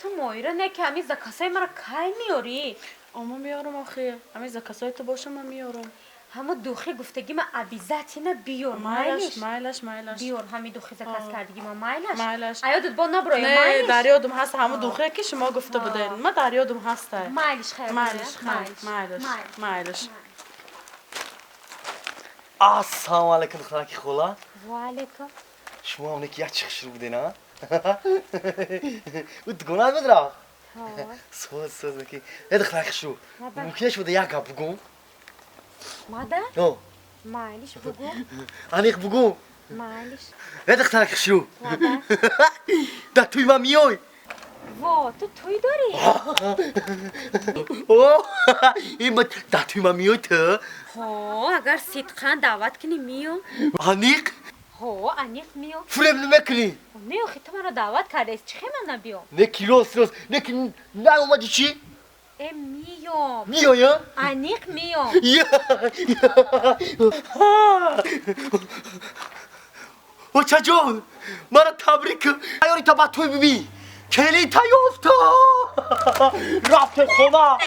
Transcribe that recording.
Ту моира не ки ҳамин закасои маро кай меёрӣ? Ома меёрам охи. Ҳамин закасои ту боша ман меёрам. Ҳамо духи гуфтагӣ ма обязательно биёр. Майлаш, майлаш, майлаш. Биёр ҳамин духи заказ кардагӣ ма, майлаш. Майлаш. Аёдат бо наброя, Не, майлиш? Дар ёдум ҳаст ҳамо духе ки шумо гуфта будед. Ма дар ёдум ҳаста. Майлиш, хайр. Майлиш, хайр, майлиш, майлиш. Ассалому алайкум, духтараки хола. Ва алайкум. Шумо ҳам неки як чи хушрӯ буден, а? Ӯ дугонат буд рафт? Соз, соз неки. Э, духтараки хушрӯ. Мумкин шуда як гап бугум? Мада? О. Майлиш, бугу. Аниқ бугум. Майлиш. Э, духтараки хушрӯ. Да туй ма миёй. Во, ту туй дорӣ? О, ин да туй ма миёй ту? Ҳо, агар сидқан даъват кунӣ, миём. Аниқ? Ҳо, аниқ миём. Фуреб намекунӣ? Не, охи, ту маро даъват кардаист, чӣ хел ман набиём? Не ки рост, рост, не ки наомадӣ чӣ? Э, миём. Миёй, а? Аниқ миём. Очаҷон, маро табрик кун. Аёрита ба туй бибӣ. Келита ёфта. Рафтем хона.